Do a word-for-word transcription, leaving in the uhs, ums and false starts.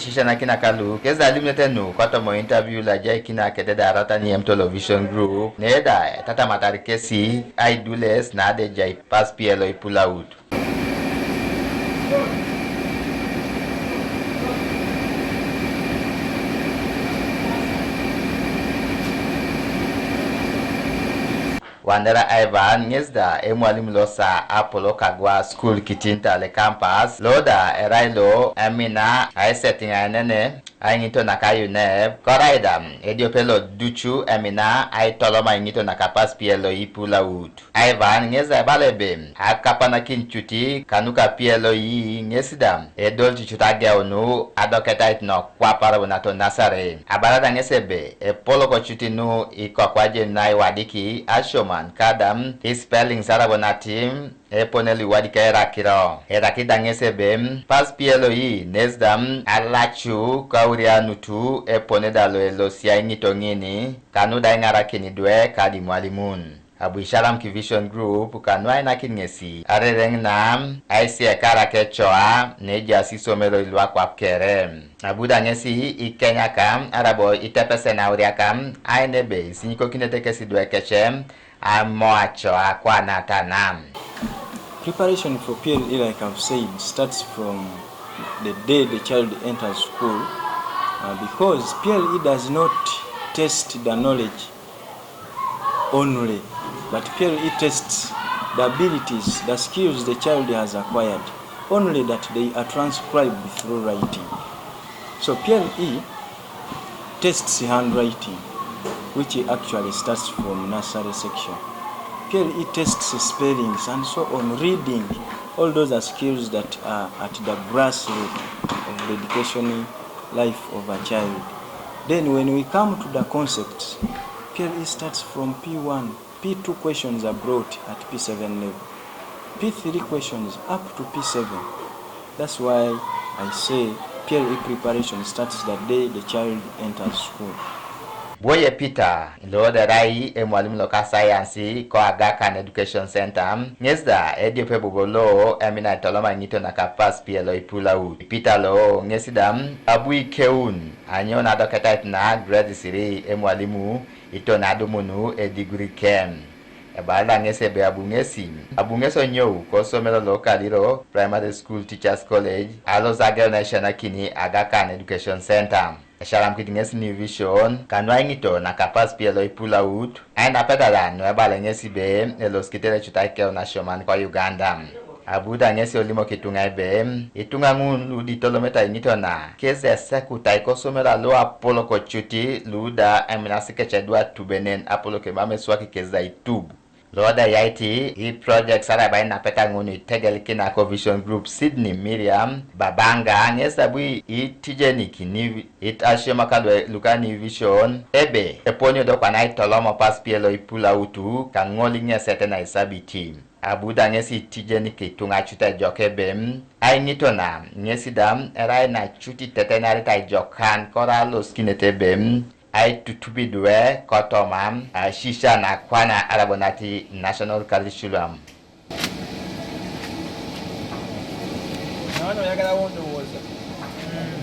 Sisianakinak lu kesi da alimunete nu kotoma interview lo ajaikin akedede arata ni M Television Group, ne da etatamatar kesi aidules na da ejai past P L O ipulaut. Wandera Ivan ŋes da emwalim losa apolo kagwa school kitinta le campus, lo da erai lo emina aisetiŋ ainene aiŋito naka UNEB, korai da ediope lo ducu emina aitoloma iŋito naka past P L O ipulaut. Ivan ŋes da ebala ebe akapanakin cuti kanuka P L O ŋes da edolit cut ageunu adoketait nokwap arabo nato Nasare. Abala da ŋes ebe epolok cuti nu ikoku ajenun aiwadiki asioman kada ispellings arabo nati epone luiwadik erakiro. Erakit da ŋes ebe past P L O nes da alacu kaurianutu epone da loelosia iŋito ŋini, kanu da iŋarakin idwe kadi imwalimun. Abu ishalamik Vision Group kanu ainakin ŋesi arereŋ na aisiekarak ecoa nejaas isomeroi luakwap kere. Abu da ŋesi ikenyaka arabo itepesen auriaka ain ebe isinyikokinete kesi idwe kece aimo acoa kwana tana. Preparation for P L E, like I've said, starts from the day the child enters school, uh, because P L E does not test the knowledge only, but P L E tests the abilities, the skills the child has acquired, only that they are transcribed through writing. So P L E tests handwriting, which actually starts from nursery section. P L E tests spellings and so on, reading. All those are skills that are at the grassroots of the education life of a child. Then when we come to the concepts, P L E starts from P one. P two questions are brought at P seven level. P three questions up to P seven. That's why I say P L E preparation starts the day the child enters school. Bwoye Peter, lo da erai emwalim loka sayansi ko Aga Khan Education Center, ŋes da ediope bobo lo emina aitoloma iŋito naka past P L O ipulaut. Peter lo ŋes da abu ikeun anyoun adoketait na grade three emwalimu iton adumun edigurikem. Ebala da ŋes ebe abu ŋesi, abu ŋes onyou kosomero lo Kaliro Primary School Teachers College, alosi ageun aisisianakin Aga Khan Education Center. Eshalamikit ŋes New Vision kanu aiŋito naka past P L O ipulaut, ainapeta da nu ebala ŋes ebe elosikit ere cut aikeun asioman ko Uganda. Abu da ŋesi olimok ituŋa ebe ituŋa ŋun lu da itolomete aiŋito na kesi esekutai kosomero lu apolok cut lu da eminasi kec edu atubenen apolok emam eswaki kesi da itub. Lo da eyait i projects arai bo ainapeta ŋun itegelikinak o Vision Group, Sydney Miriam Babanga ŋes abu itijenik ni it asiomak lu luka New Vision ebe eponio do kwana aitolom past P L O ipulaut kaŋol iŋeset na isabiti. Abu da ŋes itijenik ituŋa cut ejok ebe aiŋito na ŋes da erai na cut itetenarit aijokan kora alosikinete ebe aitutup idwe kotoma aisisianakin kwana arabo nati national curriculum.